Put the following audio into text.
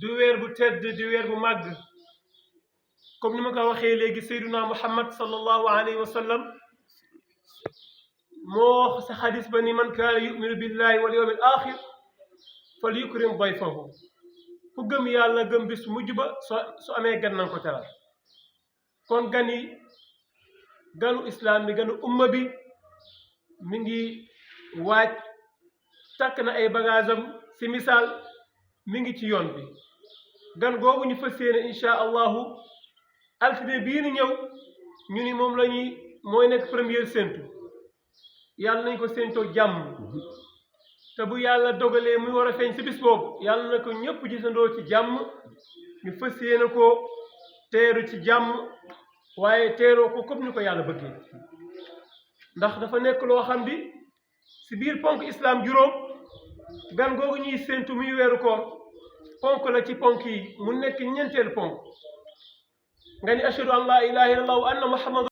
du weer bu tedd di weer bu màgg comme ni ma ko waxee léegi sayduna muhammad sallallahu alayhi wa sallam moo wax sa xadis ba ni man kaana yuminu billahi wal yawmil axir fal yukrim dayfahu ku gëm yàlla gëm bis mujj ba su amee gan nanga ko teral kon ganu islam bi ganu umma bi mi ngi waaj takk na ay bagaasam si misaal mi ngi ci yoon bi gan googu ñu fas yéene insha allahu altine bii ni ñëw ñu ni moom la ñuy mooy nekk première séntu yàlla nañ ko séentoo jàmm te bu yàlla dogalee muy war a feeñ si bis boobu yàlla na ko ñëpp gisandoo ci jàmm ñu fas yéene ko teeru ci jàmm waaye teeroo ko comme ni ko yàlla bëggee ndax dafa nekk loo xam bi si biir ponk islam juróom gan googu ñuy séentu muy weeru koor ponk la ci ponk yi mu nekk ñeenteelu ponk nga ni ashhadu an la ilaha illallah wa anna muhammad